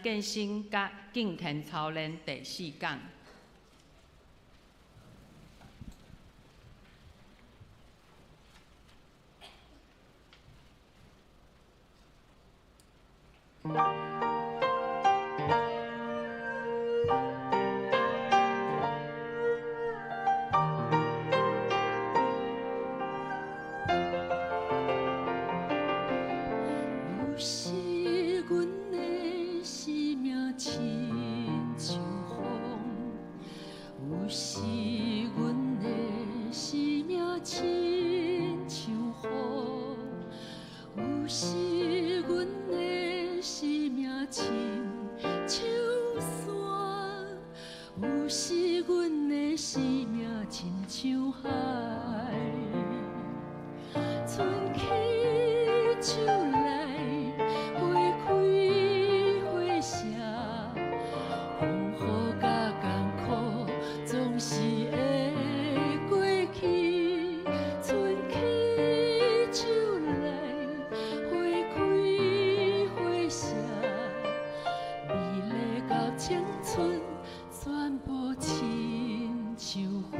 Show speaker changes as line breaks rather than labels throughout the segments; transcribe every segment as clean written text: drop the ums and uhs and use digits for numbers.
健身佮敬虔操練第四講。
有時阮的生命親像風，有時阮的生命親像雨，有時阮的生命親像山，有時阮的生命親像海。春去秋來，花開花謝，風雨佮艱苦總是會過去。春去秋來，花開花謝，美麗佮青春全部親像雲。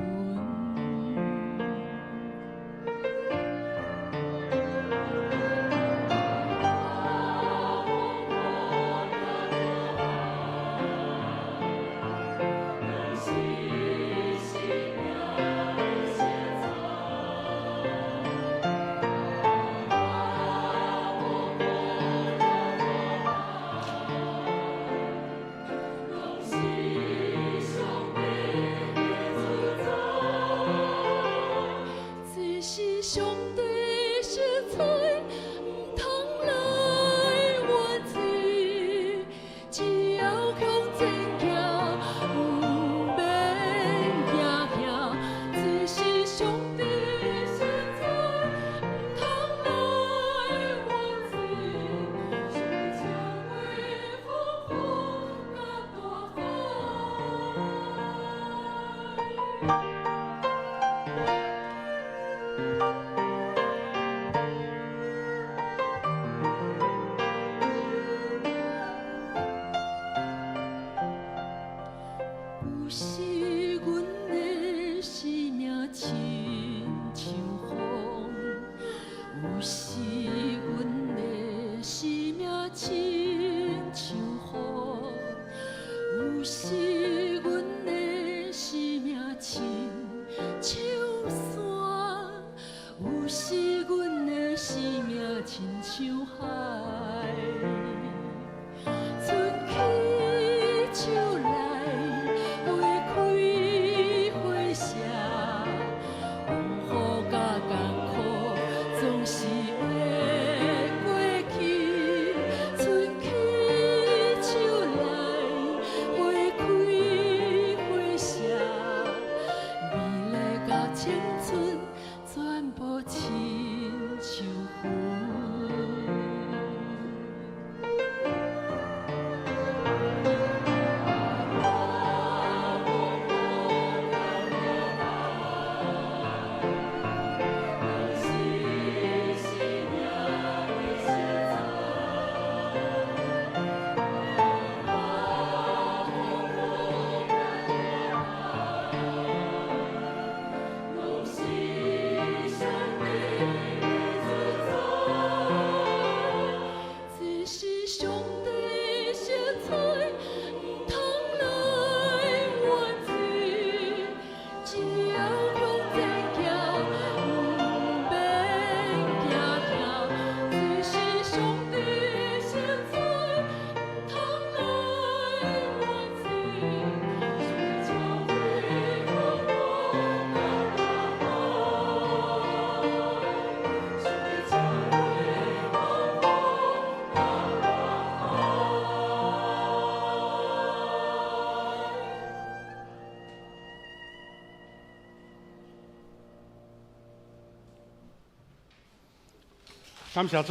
這是上帝色彩，毋通來怨罪，只要向前行，毋免驚嚇。這是上帝色彩，毋通來怨罪，上帝超越風雨佮大海。有時阮的生命親像風，有時阮的生命親像雨，有時阮的生命親像山，有時阮的生命親像海。春去秋來，花開花謝，風雨佮艱苦總是會過去。春去秋來，花開花謝，美麗佮青春全部親像雲。這是上帝色彩，毋通來怨罪，只要向前行，毋免驚嚇。這是上帝色彩，毋通來怨罪，上帝超越風雨佮大海，上帝超越風雨佮大海。
感謝主。